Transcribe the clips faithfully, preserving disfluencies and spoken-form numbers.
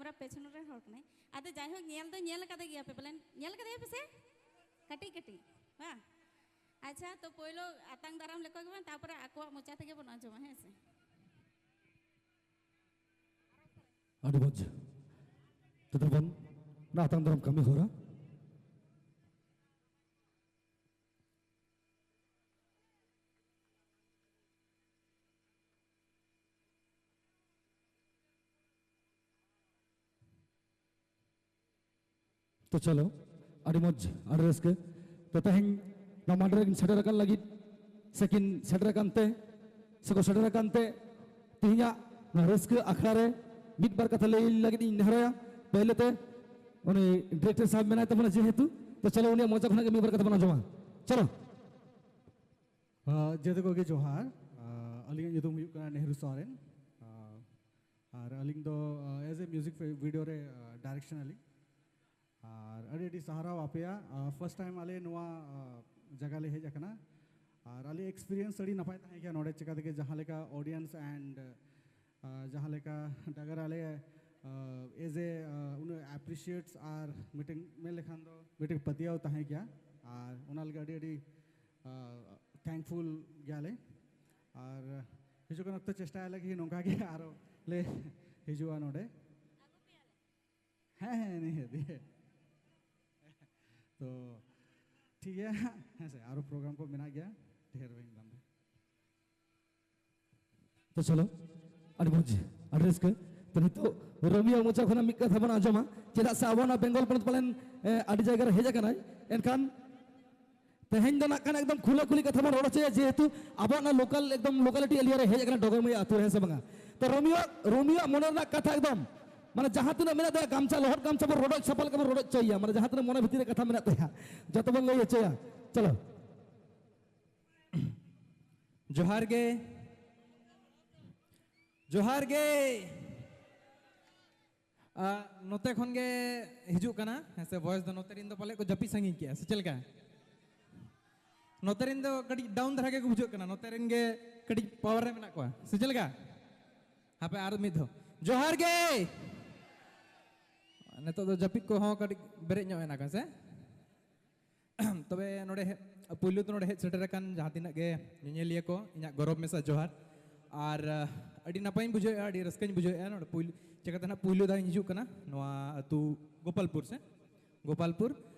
Camera ᱯᱮᱪᱷᱚᱱ ᱨᱮ ᱦᱚᱲ ᱠᱟᱱᱟᱭ᱾ ᱟᱫᱚ ᱡᱟᱭᱦᱳᱠ, ᱧᱮᱞ ᱫᱚ ᱧᱮᱞ ᱠᱟᱫᱮ ᱜᱮᱭᱟ ᱯᱮ ᱯᱟᱞᱮᱱ? ᱧᱮᱞ ᱠᱟᱫᱮᱭᱟ ᱯᱮ ᱥᱮ? ᱠᱟᱹᱴᱤᱡ ᱠᱟᱹᱴᱤᱡ, ᱵᱟᱝ? ᱟᱪᱪᱷᱟ, ᱛᱚ ᱯᱳᱭᱞᱳ ᱟᱛᱟᱝ ᱫᱟᱨᱟᱢ ᱞᱮᱠᱚ ᱜᱮᱵᱚᱱ, ᱛᱟᱨᱯᱚᱨᱮ ᱟᱠᱚᱣᱟᱜ ᱢᱚᱪᱟ ᱛᱮᱜᱮ ᱵᱚᱱ ᱟᱸᱡᱚᱢᱟ, ᱦᱮᱸ ᱥᱮ? ᱟᱹᱰᱤ ᱢᱚᱡᱽ᱾ ᱛᱚ ᱛᱟᱵᱚᱱ ᱚᱱᱟ ᱟᱛᱟᱝ ᱫᱟᱨᱟᱢ ᱠᱟᱹᱢᱤ ᱦᱚᱨᱟ᱾ ᱛᱚ ᱪᱚᱞᱚ, ᱟᱹᱰᱤ ᱢᱚᱡᱽ, ᱟᱹᱰᱤ ᱨᱟᱹᱥᱠᱟᱹ᱾ ᱛᱚ ᱛᱮᱦᱮᱧ ᱱᱚᱣᱟ ᱢᱟᱰᱮ ᱨᱮᱠᱤᱱ ᱥᱮᱴᱮᱨ ᱟᱠᱟᱱ ᱞᱟᱹᱜᱤᱫ, ᱥᱮᱠᱤᱱ ᱥᱮᱴᱮᱨ ᱟᱠᱟᱱ ᱛᱮ, ᱥᱮᱠᱚ ᱥᱮᱴᱮᱨ ᱟᱠᱟᱱ ᱛᱮ, ᱛᱮᱦᱮᱧᱟᱜ ᱱᱚᱣᱟ ᱨᱟᱹᱥᱠᱟᱹ ᱟᱠᱷᱲᱟ ᱨᱮ ᱢᱤᱫ ᱵᱟᱨ ᱠᱟᱛᱷᱟ ᱞᱟᱹᱭ ᱞᱟᱹᱜᱤᱫ ᱤᱧ ᱱᱮᱦᱚᱨᱟᱭᱟ᱾ ᱯᱳᱭᱞᱳ ᱛᱮ ᱩᱱᱤ ᱰᱤᱨᱮᱠᱴᱚᱨ ᱥᱟᱦᱮᱵᱽ ᱢᱮᱱᱟᱭ ᱛᱟᱵᱚᱱᱟ ᱡᱮᱦᱮᱛᱩ, ᱛᱚ ᱪᱚᱞᱚ ᱩᱱᱤᱭᱟᱜ ᱢᱚᱪᱟ ᱠᱷᱚᱱᱟᱜ ᱜᱮ ᱢᱤᱫ ᱵᱟᱨ ᱠᱟᱛᱷᱟ ᱵᱚᱱ ᱟᱸᱡᱚᱢᱟ᱾ ᱪᱚᱞᱚ᱾ ᱟᱨ ᱡᱮᱛᱮ ᱠᱚᱜᱮ ᱡᱚᱦᱟᱨ᱾ ᱟᱨ ᱟᱹᱞᱤᱧᱟᱜ ᱧᱩᱛᱩᱢ ᱦᱩᱭᱩᱜ ᱠᱟᱱᱟ ᱱᱮᱦᱨᱩ ᱥᱚᱨᱮᱱ᱾ ᱟᱨ ᱟᱨ ᱟᱹᱞᱤᱧ ᱫᱚ, ᱟᱨ ᱮᱡ ᱮ ᱢᱤᱭᱩᱡᱤᱠ ᱵᱷᱤᱰᱤᱭᱳ ᱨᱮ, ᱟᱨ ᱰᱟᱭᱨᱮᱠᱥᱚᱱ ᱟᱹᱞᱤᱧ᱾ ᱟᱨ ᱟᱹᱰᱤ ᱟᱹᱰᱤ ᱥᱟᱨᱦᱟᱣ ᱟᱯᱮᱭᱟᱜ᱾ ᱟᱨ ᱯᱷᱟᱥᱴ ᱴᱟᱭᱤᱢ ᱟᱞᱮ ᱱᱚᱣᱟ, ᱟᱨ ᱡᱟᱭᱜᱟ ᱞᱮ ᱦᱮᱡ ᱟᱠᱟᱱᱟ᱾ ᱟᱨ ᱟᱞᱮ ᱮᱠᱥᱯᱤᱨᱤᱭᱮᱱᱥ ᱟᱹᱰᱤ ᱱᱟᱯᱟᱭ ᱛᱟᱦᱮᱸ ᱠᱟᱱᱟ ᱱᱚᱰᱮ, ᱪᱮᱠᱟ ᱛᱮᱜᱮ ᱡᱟᱦᱟᱸ ᱞᱮᱠᱟ ᱚᱰᱤᱭᱮᱱᱥ ᱮᱱᱰ, ᱟᱨ ᱡᱟᱦᱟᱸ ᱞᱮᱠᱟ ᱰᱟᱜᱟᱨ ᱟᱞᱮ, ᱟᱨ ᱮᱡ ᱮ, ᱟᱨ ᱩᱱᱟᱹᱜ ᱮᱯᱨᱤᱥᱤᱭᱮᱴᱥ ᱟᱨ ᱢᱤᱫᱴᱮᱱ ᱢᱮᱱ ᱞᱮᱠᱷᱟᱱ ᱫᱚ ᱢᱤᱫᱴᱮᱱ ᱯᱟᱹᱛᱭᱟᱹᱣ ᱛᱟᱦᱮᱸ ᱠᱮᱭᱟ᱾ ᱟᱨ ᱚᱱᱟ ᱞᱟᱹᱜᱤᱫ ᱟᱹᱰᱤ ᱟᱹᱰᱤ, ᱟᱨ ᱛᱷᱮᱝᱠᱯᱷᱩᱞ ᱜᱮᱭᱟᱞᱮ᱾ ᱟᱨ ᱦᱤᱡᱩᱜ ᱠᱟᱱ ᱚᱠᱛᱚ ᱪᱮᱥᱴᱟᱭᱟᱞᱮ ᱠᱤ ᱱᱚᱝᱠᱟ ᱜᱮ ᱟᱨᱚ ᱞᱮ ᱦᱤᱡᱩᱜᱼᱟ ᱱᱚᱰᱮ᱾ ᱦᱮᱸ, ᱦᱮᱸ, ᱱᱤᱦᱟᱹᱛ ᱜᱮ᱾ ᱛᱚ ᱴᱷᱤᱠ ᱜᱮᱭᱟ, ᱦᱮᱸ ᱥᱮ, ᱟᱨᱚ ᱯᱨᱳᱜᱨᱟᱢ ᱠᱚ ᱢᱮᱱᱟᱜ ᱜᱮᱭᱟ, ᱰᱷᱮᱨ ᱵᱟᱹᱧ ᱢᱮᱱᱫᱟ᱾ ᱛᱚ ᱪᱚᱞᱚ, ᱟᱹᱰᱤ ᱢᱚᱡᱽ, ᱟᱹᱰᱤ ᱨᱟᱹᱥᱠᱟᱹ᱾ ᱛᱚ ᱱᱤᱛᱚᱜ ᱨᱚᱢᱤᱭᱟᱜ ᱢᱚᱪᱟ ᱠᱷᱚᱱᱟᱜ ᱢᱤᱫ ᱠᱟᱛᱷᱟ ᱵᱚᱱ ᱟᱸᱡᱚᱢᱟ, ᱪᱮᱫᱟᱜ ᱥᱮ ᱟᱵᱚ ᱱᱚᱣᱟ ᱵᱮᱝᱜᱚᱞ ᱯᱚᱱᱚᱛ ᱯᱟᱞᱮᱱ, ᱮ, ᱟᱹᱰᱤ ᱡᱟᱭᱜᱟ ᱨᱮ ᱦᱮᱡ ᱟᱠᱟᱱᱟᱭ, ᱮᱱᱠᱷᱟᱱ ᱛᱮᱦᱮᱧ ᱫᱚ ᱱᱟᱜ ᱠᱷᱟᱱ ᱮᱠᱫᱚᱢ ᱠᱷᱩᱞᱟᱹ ᱠᱷᱩᱞᱤ ᱠᱟᱛᱷᱟ ᱵᱚᱱ ᱨᱚᱲ ᱦᱚᱪᱚᱭᱟ, ᱡᱮᱦᱮᱛᱩ ᱟᱵᱚᱣᱟᱜ ᱱᱚᱣᱟ ᱞᱳᱠᱟᱞ, ᱮᱠᱫᱚᱢ ᱞᱳᱠᱟᱞᱤᱴᱤ ᱮᱨᱤᱭᱟ ᱨᱮ ᱦᱮᱡ ᱟᱠᱟᱱᱟ ᱰᱚᱜᱚᱨ ᱢᱟᱹᱭ ᱟᱹᱛᱩ ᱨᱮ, ᱦᱮᱸ ᱥᱮ ᱵᱟᱝᱟ? ᱛᱚ ᱨᱚᱢᱤᱭᱟᱜ, ᱨᱚᱢᱤᱭᱟᱜ ᱢᱚᱱᱮ ᱨᱮᱱᱟᱜ ᱠᱟᱛᱷᱟ ᱮᱠᱫᱚᱢ, ᱢᱟᱱᱮ ᱡᱟᱦᱟᱸ ᱛᱤᱱᱟᱹᱜ ᱢᱮᱱᱟᱜ ᱛᱟᱭᱟ ᱜᱟᱢᱪᱷᱟ ᱞᱚᱦᱚᱫ ᱜᱟᱢᱪᱷᱟ ᱵᱚᱱ ᱨᱚᱰᱚᱡ ᱥᱟᱯᱷᱟ ᱞᱮᱠᱟ ᱵᱚᱱ ᱨᱚᱰᱚᱡ ᱦᱚᱪᱚᱭᱮᱭᱟ, ᱢᱟᱱᱮ ᱡᱟᱦᱟᱸ ᱛᱤᱱᱟᱹᱜ ᱢᱚᱱᱮ ᱵᱷᱤᱛᱤᱨ ᱨᱮ ᱠᱟᱛᱷᱟ ᱢᱮᱱᱟᱜ ᱛᱟᱭᱟ ᱡᱚᱛᱚ ᱵᱚᱱ ᱞᱟᱹᱭ ᱦᱚᱪᱚᱭᱟ᱾ ᱪᱚᱞᱚ᱾ ᱡᱚᱦᱟᱨ ᱜᱮ᱾ ᱡᱚᱦᱟᱨ ᱜᱮ᱾ ᱟ, ᱱᱚᱛᱮ ᱠᱷᱚᱱ ᱜᱮ ᱦᱤᱡᱩᱜ ᱠᱟᱱᱟ, ᱦᱮᱸ ᱥᱮ, ᱵᱷᱚᱭᱮᱥ ᱫᱚ ᱱᱚᱛᱮ ᱨᱮᱱ ᱫᱚ ᱯᱟᱞᱮ ᱠᱚ ᱡᱟᱹᱯᱤᱫ ᱥᱟᱺᱜᱤᱧ ᱠᱮᱜᱼᱟ, ᱥᱮ ᱪᱮᱫ ᱞᱮᱠᱟ? ᱱᱚᱛᱮ ᱨᱮᱱ ᱫᱚ ᱠᱟᱹᱴᱤᱡ ᱰᱟᱣᱩᱱ ᱫᱷᱟᱨᱟ ᱜᱮᱠᱚ ᱵᱩᱡᱷᱟᱹᱜ ᱠᱟᱱᱟ, ᱱᱚᱛᱮ ᱨᱮᱱ ᱜᱮ ᱠᱟᱹᱴᱤᱡ ᱯᱟᱣᱟᱨ ᱨᱮ ᱢᱮᱱᱟᱜ ᱠᱚᱣᱟ, ᱥᱮ ᱪᱮᱫ ᱞᱮᱠᱟ? ᱦᱟᱯᱮ ᱟᱨ ᱢᱤᱫ ᱫᱷᱟᱣ, ᱡᱚᱦᱟᱨ ᱜᱮ᱾ ᱱᱤᱛᱚᱜ ᱫᱚ ᱡᱟᱹᱯᱤᱫ ᱠᱚᱦᱚᱸ ᱠᱟᱹᱴᱤᱡ ᱵᱮᱨᱮᱫ ᱧᱚᱜ ᱮᱱᱟ ᱠᱚ, ᱦᱮᱸ ᱥᱮ? ᱛᱚᱵᱮ ᱱᱚᱰᱮ ᱦᱮ-, ᱯᱩᱭᱞᱩ ᱫᱚ ᱱᱚᱰᱮ ᱦᱮᱡ ᱥᱮᱴᱮᱨ ᱟᱠᱟᱱ ᱡᱟᱦᱟᱸ ᱛᱤᱱᱟᱹᱜ ᱜᱮ ᱧᱮᱧᱮᱞᱤᱭᱟᱹ ᱠᱚ, ᱤᱧᱟᱹᱜ ᱜᱚᱨᱚᱵᱽ ᱢᱮᱥᱟ ᱡᱚᱦᱟᱨ᱾ ᱟᱨ, ᱟᱹᱰᱤ ᱱᱟᱯᱟᱭᱤᱧ ᱵᱩᱡᱷᱟᱹᱣᱮᱫᱼᱟ, ᱟᱹᱰᱤ ᱨᱟᱹᱥᱠᱟᱹᱧ ᱵᱩᱡᱷᱟᱹᱣᱮᱫᱼᱟ᱾ ᱱᱚᱰᱮ ᱯᱩᱭᱞᱩ, ᱪᱤᱠᱟᱹᱛᱮ ᱱᱟᱦᱟᱜ ᱯᱩᱭᱞᱩ ᱫᱷᱟᱣ ᱤᱧ ᱦᱤᱡᱩᱜ ᱠᱟᱱᱟ ᱱᱚᱣᱟ ᱟᱹᱛᱩ ᱜᱳᱯᱟᱞᱯᱩᱨ ᱥᱮ ᱜᱳᱯᱟᱞᱯᱩᱨ᱾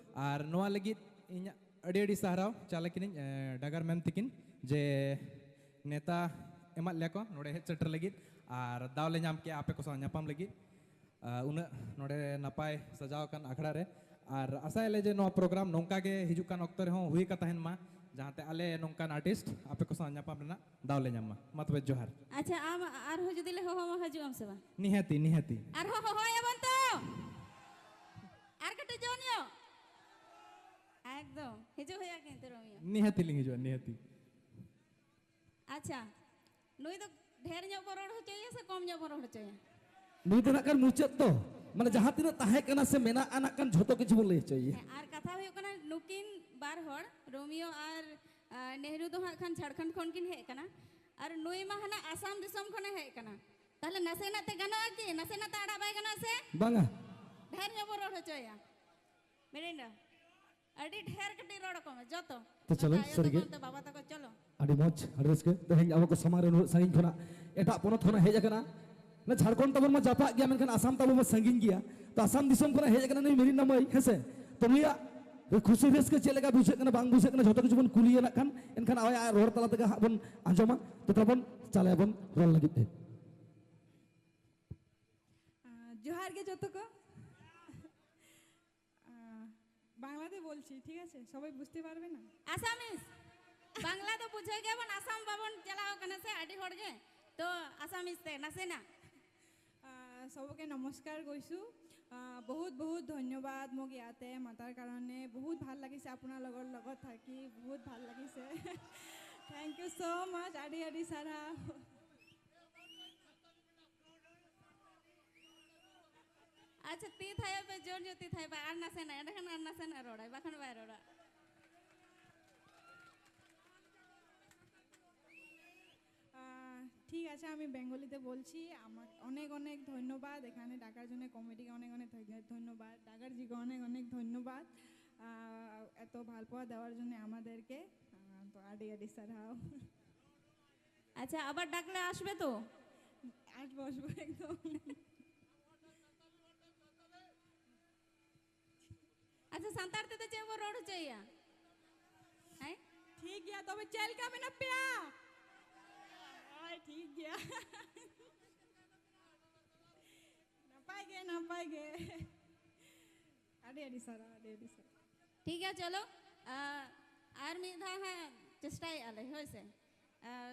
ᱟᱨ ᱱᱚᱣᱟ ᱞᱟᱹᱜᱤᱫ ᱤᱧ ᱟᱹᱰᱤ ᱟᱹᱰᱤ ᱥᱟᱨᱦᱟᱣ ᱪᱟᱞ ᱟᱹᱠᱤᱱᱤᱧ, ᱮ, ᱰᱟᱜᱟᱨ ᱢᱮᱢ ᱛᱤᱠᱤᱱ, ᱡᱮ ᱱᱮᱣᱛᱟ ᱮᱢᱟᱫ ᱞᱮᱭᱟ ᱠᱚ ᱱᱚᱰᱮ ᱦᱮᱡ ᱥᱮᱴᱮᱨ ᱞᱟᱹᱜᱤᱫ ᱟᱨ ᱫᱟᱣ ᱞᱮ ᱧᱟᱢ ᱠᱮᱜᱼᱟ ᱟᱯᱮ ᱠᱚ ᱥᱟᱶ ᱧᱟᱯᱟᱢ ᱞᱟᱹᱜᱤᱫ᱾ ᱟ, ᱩᱱᱟᱹᱜ ᱱᱚᱰᱮ ᱱᱟᱯᱟᱭ ᱥᱟᱡᱟᱣ ᱟᱠᱟᱱ ᱟᱠᱷᱲᱟ ᱨᱮ᱾ ᱟᱨ ᱟᱥᱟᱭᱟᱞᱮ ᱡᱮ ᱱᱚᱣᱟ ᱯᱨᱳᱜᱨᱟᱢ ᱱᱚᱝᱠᱟ ᱜᱮ ᱦᱤᱡᱩᱜ ᱠᱟᱱ ᱚᱠᱛᱚ ᱨᱮᱦᱚᱸ ᱦᱩᱭ ᱟᱠᱟ ᱛᱟᱦᱮᱱ ᱢᱟ, ᱡᱟᱦᱟᱸᱛᱮ ᱟᱞᱮ ᱱᱚᱝᱠᱟᱱ ᱟᱨᱴᱤᱥᱴ ᱟᱯᱮ ᱠᱚ ᱥᱟᱶ ᱧᱟᱯᱟᱢ ᱨᱮᱱᱟᱜ ᱫᱟᱣ ᱞᱮ ᱧᱟᱢ ᱢᱟ᱾ ᱢᱟ ᱛᱚᱵᱮ ᱡᱚᱦᱟᱨ᱾ ᱟᱪᱪᱷᱟ, ᱟᱢ ᱟᱨᱦᱚᱸ ᱡᱩᱫᱤ ᱞᱮ ᱦᱚᱦᱚᱣᱟᱢᱟ, ᱦᱤᱡᱩᱜ ᱟᱢ ᱥᱮ ᱵᱟᱝ? ᱱᱤᱦᱟᱹᱛᱤ, ᱱᱤᱦᱟᱹᱛᱤ᱾ ᱟᱨᱦᱚᱸ ᱦᱚᱦᱚᱭᱟᱵᱚᱱ ᱛᱚ? ᱟᱨ ᱠᱟᱹᱴᱤᱡ ᱡᱳᱨ ᱧᱚᱜ᱾ ᱮᱠᱫᱚᱢ, ᱦᱤᱡᱩᱜ ᱦᱩᱭᱩᱜᱼᱟ ᱠᱤᱱᱛᱩ ᱨᱳᱢᱤᱭᱳ᱾ ᱱᱤᱦᱟᱹᱛᱤ ᱞᱤᱧ ᱦᱤᱡᱩᱜᱼᱟ, ᱱᱤᱦᱟᱹᱛᱤ᱾ ᱟᱪᱪᱷᱟ, ᱱᱩᱭ ᱫᱚ ᱰᱷᱮᱨ ᱧᱚᱜ ᱵᱚᱱ ᱨᱚᱲ ᱦᱚᱪᱚᱭᱮᱭᱟ ᱥᱮ ᱠᱚᱢ ᱧᱚᱜ ᱵᱚᱱ ᱨᱚᱲ ᱦᱚᱪᱚᱭᱮᱭᱟ? ᱱᱩᱭ ᱫᱚ ᱱᱟᱜ ᱠᱷᱟᱱ ᱢᱩᱪᱟᱹᱫ ᱛᱚ, ᱢᱟᱱᱮ ᱡᱟᱦᱟᱸ ᱛᱤᱱᱟᱹᱜ ᱛᱟᱦᱮᱸ ᱠᱟᱱᱟ ᱥᱮ ᱢᱮᱱᱟᱜᱼᱟ, ᱱᱟᱜ ᱠᱷᱟᱱ ᱡᱷᱚᱛᱚ ᱠᱤᱪᱷᱩ ᱵᱚᱱ ᱞᱟᱹᱭ ᱦᱚᱪᱚᱭᱮᱭᱟ᱾ ᱦᱮᱸ, ᱟᱨ ᱠᱟᱛᱷᱟ ᱦᱩᱭᱩᱜ ᱠᱟᱱᱟ, ᱱᱩᱠᱤᱱ ᱵᱟᱨ ᱦᱚᱲ, ᱨᱳᱢᱤᱭᱳ ᱟᱨ, ᱟ, ᱱᱮᱦᱨᱩ ᱫᱚ ᱦᱟᱸᱜ ᱠᱷᱟᱱ ᱡᱷᱟᱲᱠᱷᱚᱸᱰ ᱠᱷᱚᱱ ᱠᱤᱱ ᱦᱮᱡ ᱠᱟᱱᱟ, ᱟᱨ ᱱᱩᱭ ᱢᱟ ᱦᱟᱱᱟ ᱟᱥᱟᱢ ᱫᱤᱥᱚᱢ ᱠᱷᱚᱱᱮ ᱦᱮᱡ ᱠᱟᱱᱟ᱾ ᱛᱟᱦᱞᱮ ᱱᱟᱥᱮᱱᱟᱜ ᱛᱮ ᱜᱟᱱᱚᱜᱼᱟ ᱠᱤ? ᱱᱟᱥᱮᱱᱟᱜ ᱛᱮ ᱟᱲᱟᱜ ᱵᱟᱭ ᱜᱟᱱᱚᱜᱼᱟ ᱥᱮ? ᱵᱟᱝᱟ᱾ ᱰᱷᱮᱨ ᱧᱚᱜ ᱵᱚᱱ ᱨᱚᱲ ᱦᱚᱪᱚᱭᱟ᱾ ᱢᱮᱨᱤᱱᱰᱟ, ᱟᱹᱰᱤ ᱰᱷᱮᱨ ᱠᱟᱹᱴᱤᱡ ᱨᱚᱲ ᱟᱠᱚ ᱢᱮ ᱡᱚᱛᱚ᱾ ᱛᱚ ᱪᱚᱞᱚ, ᱫᱟᱫᱟ, ᱟᱭᱳ, ᱥᱟᱹᱨᱤᱜᱮ᱾ ᱜᱚᱜᱚ, ᱚᱱᱛᱮ ᱵᱟᱵᱟ ᱛᱟᱠᱚ, ᱪᱚᱞᱚ᱾ ᱟᱹᱰᱤ ᱢᱚᱡᱽ, ᱟᱹᱰᱤ ᱨᱟᱹᱥᱠᱟᱹ᱾ ᱛᱮᱦᱮᱧ ᱟᱵᱚ ᱠᱚ ᱥᱟᱢᱟᱝ ᱨᱮ ᱱᱩᱱᱟᱹᱜ ᱥᱟᱺᱜᱤᱧ ᱠᱷᱚᱱᱟᱜ ᱮᱴᱟᱜ ᱯᱚᱱᱚᱛ ᱠᱷᱚᱱᱟᱜ ᱦᱮᱡ ᱟᱠᱟᱱᱟ᱾ ᱚᱱᱟ ᱡᱷᱟᱲᱠᱷᱚᱸᱰ ᱛᱟᱵᱚᱱ ᱢᱟ ᱡᱟᱯᱟᱜ ᱜᱮᱭᱟ, ᱢᱮᱱᱠᱷᱟᱱ ᱟᱥᱟᱢ ᱛᱟᱵᱚ ᱢᱟ ᱥᱟᱺᱜᱤᱧ ᱜᱮᱭᱟ᱾ ᱛᱚ ᱟᱥᱟᱢ ᱫᱤᱥᱚᱢ ᱠᱷᱚᱱᱟᱜ ᱦᱮᱡ ᱟᱠᱟᱱᱟ ᱱᱩᱭ ᱢᱮᱨᱤᱱᱟ ᱢᱟᱹᱭ, ᱦᱮᱸ ᱥᱮ? ᱛᱚ ᱱᱩᱭᱟᱜ ᱠᱷᱩᱥᱤ ᱨᱟᱹᱥᱠᱟᱹ ᱪᱮᱫ ᱞᱮᱠᱟ ᱵᱩᱡᱷᱟᱹᱜ ᱠᱟᱱᱟ, ᱵᱟᱝ ᱵᱩᱡᱷᱟᱹᱜ ᱠᱟᱱᱟ, ᱡᱷᱚᱛᱚ ᱠᱤᱪᱷᱩ ᱵᱚᱱ ᱠᱩᱞᱤᱭᱮ ᱱᱟᱜ ᱠᱷᱟᱱ᱾ ᱮᱱᱠᱷᱟᱱ ᱟᱭᱟᱜ ᱨᱚᱲ ᱛᱟᱞᱟ ᱛᱮᱜᱮ ᱦᱟᱸᱜ ᱵᱚᱱ ᱟᱸᱡᱚᱢᱟ᱾ ᱛᱚ ᱛᱟᱵᱚᱱ ᱪᱟᱞᱟᱜ ᱟᱵᱚᱱ ᱨᱚᱲ ᱞᱟᱹᱜᱤᱫ ᱛᱮ᱾ ᱟᱸ, ᱡᱚᱦᱟᱨ ᱜᱮ ᱡᱚᱛᱚ ᱠᱚ᱾ আহ, বাংলাতে বলছি, ঠিক আছে? সবাই বুঝতে পারবে না? আসামিজ। বাংলা তো বুঝে গেবন, আসাম বাবন চালাও কেন সে আডি হড়গে। তো আসামিজ তে নাসে না। আহ, সবকে নমস্কার কইসু। আহ, বহুত বহুত ধন্যবাদ মোক ইয়াতে মাতাৰ কাৰণে। বহুত ভাল লাগিছে আপোনাৰ লগৰ লগত থাকি, বহুত ভাল লাগিছে। Thank you so much, আডি আডি সারা। ᱟᱪᱪᱷᱟ, ᱛᱤ ᱛᱷᱟᱭᱚ ᱯᱮ, ᱡᱳᱨ ᱧᱚᱜ ᱛᱤ ᱛᱷᱟᱭᱚ ᱯᱮ, ᱟᱨ ᱱᱟᱥᱮᱱᱟᱜ, ᱮᱸᱰᱮᱠᱷᱟᱱ ᱟᱨ ᱱᱟᱥᱮᱱᱟᱜ ᱨᱚᱲᱟᱭ, ᱵᱟᱠᱷᱟᱱ ᱵᱟᱭ ᱨᱚᱲᱟ᱾ আহ, ঠিক আছে, আমি বেঙ্গলিতে বলছি। আমার অনেক অনেক ধন্যবাদ এখানে ডাকার জন্য, কমিটিকে অনেক অনেক ধন্যবাদ। ধন্যবাদ, ডাকার জিকে অনেক অনেক ধন্যবাদ। আহ, এত ভালপোয়া দেওয়ার জন্য আমাদেরকে। আহ, তো আডি আডি সারহাও। আচ্ছা, আবার ডাকলে আসবে তো? আসবো, আসবো একদম। ᱟᱪᱪᱷᱟ, ᱥᱟᱱᱛᱟᱲ ᱛᱮᱫᱚ ᱪᱮᱫ ᱵᱚ ᱨᱚᱲ ᱦᱚᱪᱚᱭᱮᱭᱟ? ᱦᱮᱸ? ᱴᱷᱤᱠ ᱜᱮᱭᱟ, ᱛᱚᱵᱮ ᱪᱮᱫ ᱞᱮᱠᱟ ᱢᱮᱱᱟᱜ ᱯᱮᱭᱟ? ᱦᱳᱭ, ᱴᱷᱤᱠ ᱜᱮᱭᱟ᱾ ᱱᱟᱯᱟᱭ ᱜᱮ, ᱱᱟᱯᱟᱭ ᱜᱮ᱾ ᱟᱹᱰᱤ ᱟᱹᱰᱤ ᱥᱟᱨᱦᱟᱣ, ᱟᱹᱰᱤ ᱟᱹᱰᱤ ᱥᱟᱨᱦᱟᱣ᱾ ᱴᱷᱤᱠ ᱜᱮᱭᱟ, ᱪᱚᱞᱚ, ᱟᱨ ᱢᱤᱫ ᱫᱷᱟᱣ ᱦᱟᱸᱜ ᱪᱮᱥᱴᱟᱭᱮᱫᱼᱟ ᱞᱮ, ᱦᱳᱭ ᱥᱮ᱾ ᱟᱨ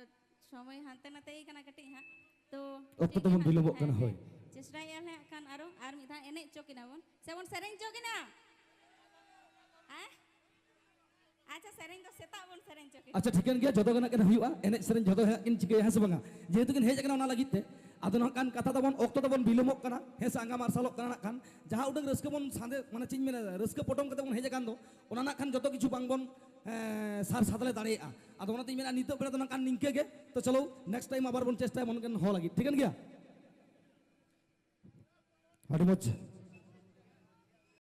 ᱥᱚᱢᱚᱭ ᱦᱟᱱᱛᱮ ᱱᱟᱛᱮᱭ ᱠᱟᱱᱟ ᱠᱟᱹᱴᱤᱡ ᱦᱟᱸᱜ, ᱛᱚ ᱚᱠᱛᱚ ᱴᱷᱤᱠ ᱜᱮᱭᱟ ᱛᱟᱵᱚᱱ ᱦᱟᱸᱜ, ᱵᱤᱞᱚᱢᱚᱜ ᱦᱮᱸ, ᱠᱟᱱᱟ, ᱦᱮᱸ᱾ ᱦᱳᱭ᱾ ᱪᱮᱥᱴᱟᱭᱮᱫᱼᱟ ᱞᱮ ᱦᱟᱸᱜ ᱠᱷᱟᱱ ᱟᱨᱚ ᱟᱨ ᱢᱤᱫ ᱫᱷᱟᱣ ᱮᱱᱮᱡ ᱦᱚᱪᱚ ᱠᱤᱱᱟ ᱵᱚᱱ, ᱥᱮ ᱵᱚᱱ ᱥᱮᱨᱮᱧ ᱦᱚᱪᱚ ᱠᱤᱱᱟ? ᱦᱮᱸ? ᱟᱪᱪᱷᱟ, ᱥᱮᱨᱮᱧ ᱫᱚ ᱥᱮᱛᱟᱜ ᱵᱚᱱ ᱥᱮᱨᱮᱧ ᱦᱚᱪᱚ ᱠᱤᱱᱟ᱾ ᱟᱪᱪᱷᱟ, ᱴᱷᱤᱠᱟᱹᱱ ᱜᱮᱭᱟ, ᱡᱚᱛᱚ ᱜᱮ ᱱᱟᱜ ᱠᱷᱟᱱ ᱦᱩᱭᱩᱜᱼᱟ, ᱮᱱᱮᱡ ᱥᱮᱨᱮᱧ ᱡᱚᱛᱚ ᱦᱟᱸᱜ ᱠᱤᱱ ᱪᱤᱠᱟᱹᱭᱟ, ᱦᱮᱸ ᱥᱮ ᱵᱟᱝᱟ? ᱡᱮᱦᱮᱛᱩ ᱠᱤᱱ ᱦᱮᱡ ᱟᱠᱟᱱᱟ ᱚᱱᱟ ᱞᱟᱹᱜᱤᱫ ᱛᱮ, ᱟᱫᱚ ᱱᱟᱜ ᱠᱷᱟᱱ ᱠᱟᱛᱷᱟ ᱛᱟᱵᱚᱱ ᱚᱠᱛᱚ ᱛᱟᱵᱚᱱ ᱵᱤᱞᱚᱢᱚᱜ ᱠᱟᱱᱟ, ᱦᱮᱸ ᱥᱮ, ᱟᱸᱜᱟ ᱢᱟᱨᱥᱟᱞᱚᱜ ᱠᱟᱱᱟ ᱱᱟᱜ ᱠᱷᱟᱱ᱾ ᱡᱟᱦᱟᱸ ᱩᱰᱟᱹᱝ ᱨᱟᱹᱥᱠᱟᱹ ᱵᱚᱱ ᱥᱟᱸᱫᱮ, ᱢᱟᱱᱮ ᱪᱮᱫ ᱤᱧ ᱢᱮᱱᱟ, ᱨᱟᱹᱥᱠᱟᱹ ᱯᱚᱴᱚᱢ ᱠᱟᱛᱮ ᱵᱚᱱ ᱦᱮᱡ ᱟᱠᱟᱱ ᱫᱚ, ᱚᱱᱟ ᱱᱟᱜ ᱠᱷᱟᱱ ᱡᱚᱛᱚ ᱠᱤᱪᱷᱩ ᱵᱟᱝ ᱵᱚᱱ, ᱮᱸ, ᱥᱟᱨ ᱥᱟᱫᱽᱞᱮ ᱫᱟᱲᱮᱭᱟᱜᱼᱟ᱾ ᱟᱫᱚ ᱚᱱᱟᱛᱤᱧ ᱢᱮᱱᱟ, ᱱᱤᱛᱚᱜ ᱵᱮᱲᱟ ᱫᱚ ᱱᱟᱜ ᱠᱷᱟᱱ ᱱᱤᱝᱠᱟᱹ ᱜᱮ᱾ ᱛᱚ ᱪᱚᱞᱚ, next time ᱟᱵᱟᱨ ᱵᱚᱱ ᱪᱮᱥᱴᱟᱭᱟ ᱢᱚᱱ ᱦᱚ ᱞᱟᱹᱜᱤᱫ, ᱴᱷᱤᱠᱟᱹᱱ ᱜᱮᱭᱟ? ᱟᱹᱰᱤ ᱢᱚᱡᱽ᱾